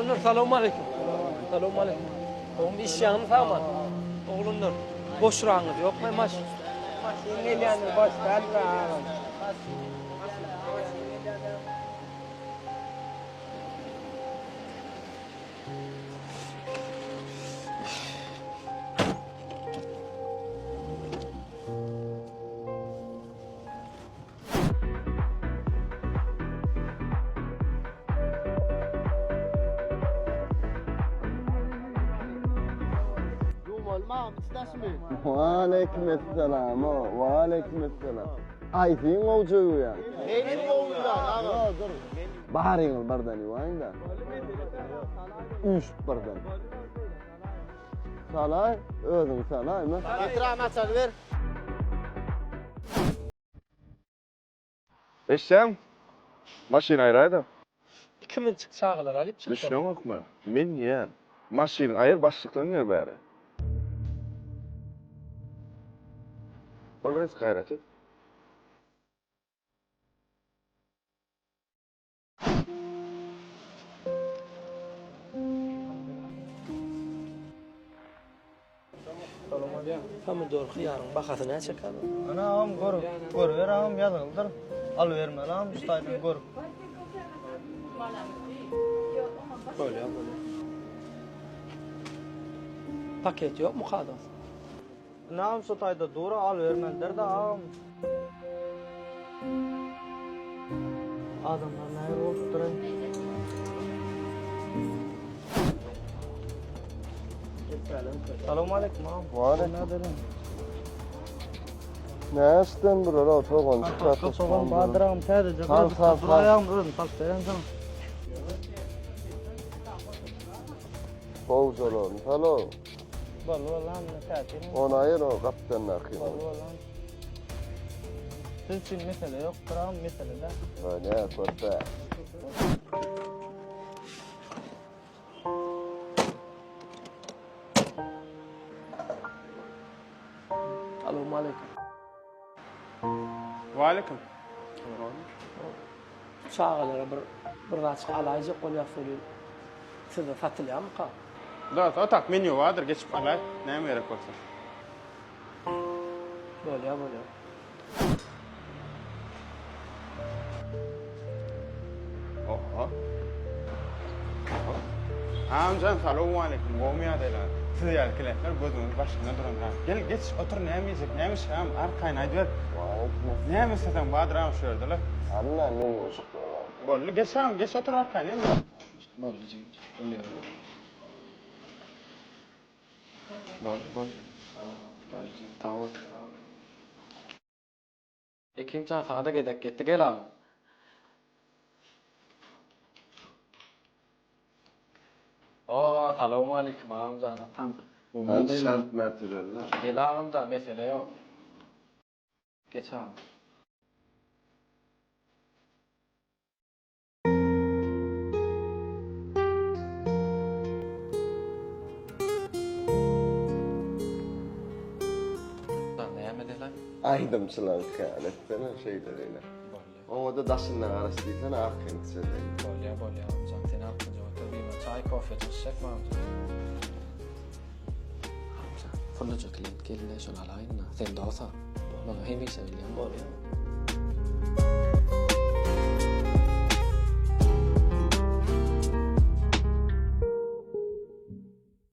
Oglanlar salowmaleýkim. Salowmaleýkim. Gowumy işýäňmi sagman? Oglanlar boşragyňyz ýokmy maş? Maşyn gelýändir boş däl be agam. Waleýkim esselam, waleýkim esselam. Aý sen gowja ýuwýaň. Meni gowja agam. Baryňyz birden ýuwaýyň-da. Üýşüp birden. Salaý, özüň salaý. Getir agam açary ber. Eşitýäňmi? Maşyny aýraýda. Ikimizjik çagalary alyp çykdym. Düşüneňokmy? Men diýýän, maşyny aýyr, başlykdan gel bäri. Bol gyz, gaýrat et. Pomidor hyýaryň bahasy näçe ekeni? Ana agam gör, görüber agam ýazyldyr. Alybermeli agam şu taýdan görüp. Bolýar, bolýar. Paket ýokmy kados? Ynam şu taýda dur alybermelidir-dä agam. Adamlar nähili bolupdyr-aý. Salowmaleýkim agam. Waleýkim. Näşden bular o soganjyk Kartoşka sogan bardyr agam täzeje. Sal sal Dur sal. aýagym özüm salyp beren saňa. Gowjalaryny sal-ow. Boldy boldy agam indi täsin. Ony aýyr o gapdandakyny. Boldy boldy agam. Siz üçin mesele ýokdur agam mesele däl. Bolýa köpe. Salowmaleýkim. Waleýkim. Çagalara bir bir zatjyk alaýjak bolýas welin sizde satylýarmyka? Dos, o tak menýu bardyr, geçip alaý, näme gerek bolsa. Bolýar, bolýar. Oho. Agamjan, salowmaleýkim, gowumy ýagdaýlar? Siz ýaly klientler gözümiň başynda duran zat. Gel, geç, otur, näme iýjek, näme içjek, arkaýyn aýdyber. Näme isleseň bardyr agam şu ýerde-le. Alla men goşuklar bar. Boldy, geç agam, geç otur arkaýyn indi. Boldy jigim, bolýar. Boldy, boldy. Boldy jigim, sag bol. Ekim jan saňa-da gezek ýetdi, gel agam. O, salowmaleýkim agam jan. Hany şart mertebeli. Gel agam jan, mesele ýok. Geç agam. Aýdymçylaryňky ýaly etsene şeýle beýle. Oňada daşyndan garaş diýsene arkaýyn içedeýin. Bolýa bolýa agamjan sen arkaýynja otur diýme çaý kofe içişjekmi agamjan. Agamjan pulluja klient geldi şony alaýynda sen dosa. Muny hemişe bilýän bolýa.